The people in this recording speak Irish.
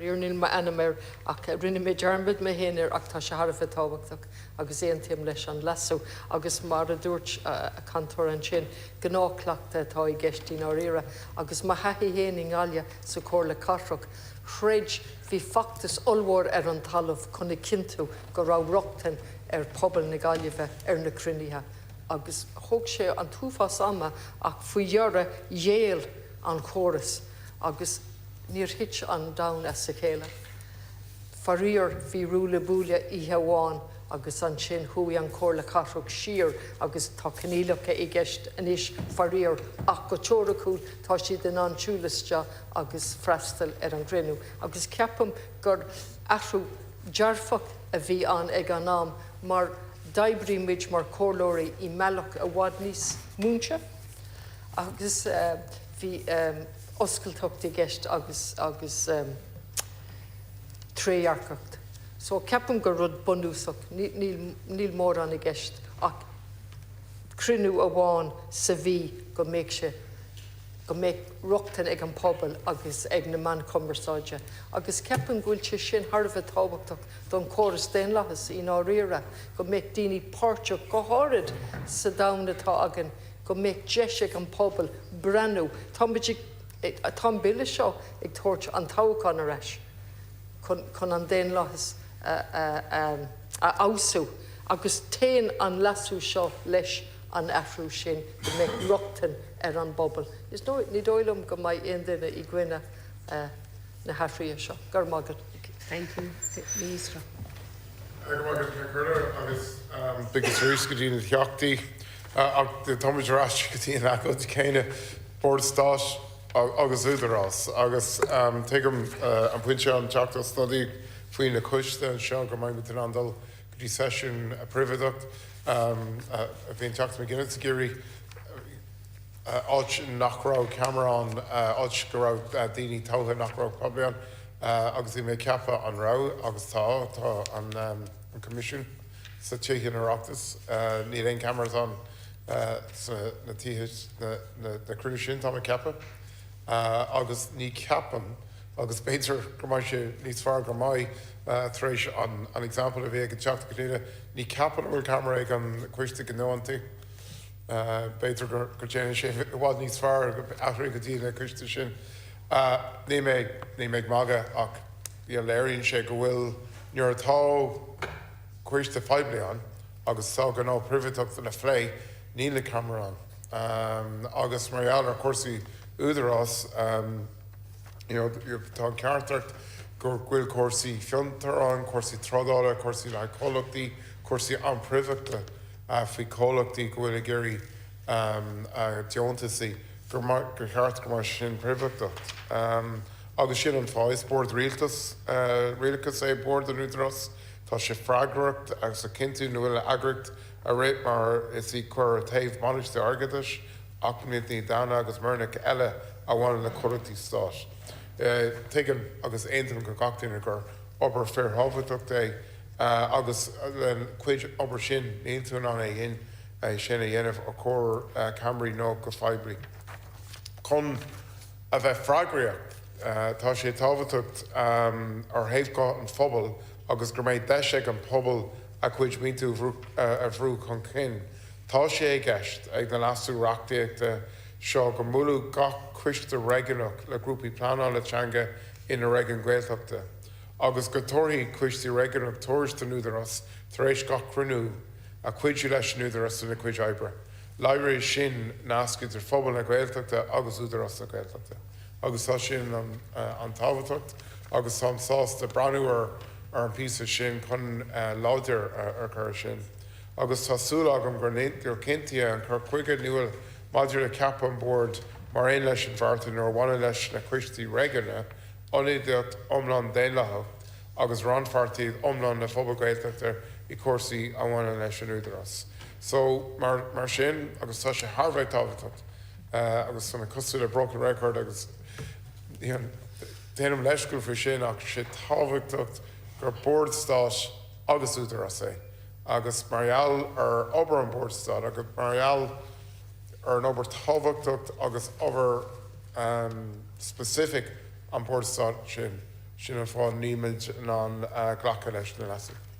Faraor níl m'ainm air ach rinne mé dearmad mé féin air ach tá sé thar a bheith tábhachtach agus aontaím leis an leasú agus mar a dúirt an cainteoir ansin, gnáthchleachtadh atá i gceist i ndáiríre agus mo thaithí féin i nGaillimh sa Chomhairle Cathrach, throid, bhí feachtas ollmhór ar an talamh chun a chinntiú go raibh rochtain ar phobal na Gaillimhe ar na cruinnithe agus thóg sé an t-uafás ama ach faoi dheireadh ghéill an chóras agus níor thit an domhan as a chéile. Faraor bhí ruaille buaille oíche amháin agus ansin chuaigh an Chomhairle Cathrach siar agus tá coinníollacha i gceist anois, faraor, ach go teoiriciúil tá siad in ann siúl isteach agus freastal ar an gcruinniú agus ceapaim gur athrú dearfach a bhí ann ag an am mar d'oibrigh muid mar chomhairleoirí i mbealach i bhfad níos múinte agus bhí oscailteacht i gceist agus agus trédhearcacht. So ceapaim gur rud bunúsach, níl níl mórán i gceist ach cruinniú amháin sa mhí go mbeadh sé, go mbeadh rochtain ag an pobal agus ag na meáin chumarsáide agus ceapaim go bhfuil sé sin thar a bheith tábhachtach don chóras daonlathais i ndáiríre, go mbeadh daoine páirteach go háirid sa domhan atá againn, go mbeadh deis ag an pobal breathnú, tá muid ag, tá an Bille seo ag tabhairt an toghchán ar ais chun chun an daonlathas a a fheabhsú agus téann an leasú seo leis an athrú sin go mbeadh rochtain ar an bpobal. Is dóigh, ní dóigh liom go mbeidh aon duine i gcoinne na hathruithe seo. Go raibh maith agat. Thank you, Minister. Go raibh maith agat, Cathaoirleach, agus buíochas arís go dtí na Teachtaí. Ach táimid ar ais go dtí an agóid chéanna, Bord Stáit agus Údarás. Agus tuigim an pointe an Teachta Ó Snodaigh faoi na coiste anseo go mbeidh muid in ann dul go dtí seisiún príobháideach a bhí an Teachta McGuinness ag iarraidh, áit nach raibh ceamara ann, áit go raibh daoine togha nach raibh poiblí ann agus bhí mé ag ceapadh an raibh agus tá, tá an Coimisiún sa Tithe an Oireachtais, níl aon cameras ann sna na tithe, na cruinnithe sin, tá mé ag ceapadh agus ní ceapaim agus b'fhéidir go mbeidh sé níos fearr go mbeidh tar éis an example a bhí ag an Teachta Conaola, ní ceapaim go bhfuil ceamara ag an Coiste Gnóthaí. B'fhéidir go déanann sé i bhfad níos fearr athrú go dtí na coiste sin. Níl mé, níl mé ag magadh ach léiríonn sé go bhfuil, nuair atá coiste poiblí ann agus tá gnó príobháideach le phlé, níl na ceamara ann. Agus mar gheall ar chúrsaí údarás, you know, tá an ceart ort go bhfuil cúrsaí fiontar ann, cúrsaí trádála, cúrsaí le haghaidh comhlachtaí, cúrsaí an-phríobháideach. faoi chomhlachtaí go bhfuil ag iarraidh deontasaí, gur cheart go mbeadh sin príobháideach. Agus sin an fáth. Is bord rialtais, rialachais é Bord an Údarás. Tá sé freagrach as a chinntiú go bhfuil an eagraíocht ag rith mar is í cur ar taobh bainistiú airgeadais, acmhainní daonna agus mórnithe eile a bhaineann le comhlachtaí stáit. Tuigim agus aontaím go gach duine gur obair fíorthábhachtach é. Agus le cuid obair sin, níl tú in ann é é sin a dhéanamh os comhair ceamaraí nó go poiblí. Chun a bheith freagrach, tá sé tábhachtach ar thaobh guth an phobail agus go mbeidh deis ag an pobal a cuid smaointe a bhrú chun cinn. Tá sé i gceist ag na leasú reachtaíochta seo go mbuailfeadh gach coiste réigiúnach le grúpaí pleanála teanga ina réigiún Gaeltachta. agus go dtabharfaidh Coistí Réigiúnach tuairisc don Údarás tar éis gach cruinniú, a cuidiú leis an Údarás ina cuid oibre. Láidreoidh sin nasc idir phobal na Gaeltachta agus Údarás na Gaeltachta agus tá sin an-tábhachtach agus táim sásta breathnú ar an píosa sin chun láidir a chur ar sin. Agus tá súil agam gur cinntíodh an cur chuige nua maidir le ceapadh an Bhoird mar aon leis an bhearta nuair a bhaineann leis na Coistí Réigiúnacha, ionadaíocht iomlán daonlathach agus rannpháirtíocht iomlán na phobal Gaeltachta i cúrsaí a bhaineann leis an Údarás. So, mar, mar sin, agus tá sé thar a bheith tábhachtach, agus tá mé cosúil le broken record agus, you know, déanaim leithscéal faoi sin ach sé tábhachtach gur Bord Stáit agus Údarás é agus mar gheall ar obair an Bord Stáit agus mar gheall ar an obair tábhachtach agus obair specific an Bord Stáit sin. Sin an fáth nílimid in ann glacadh leis na leasuithe.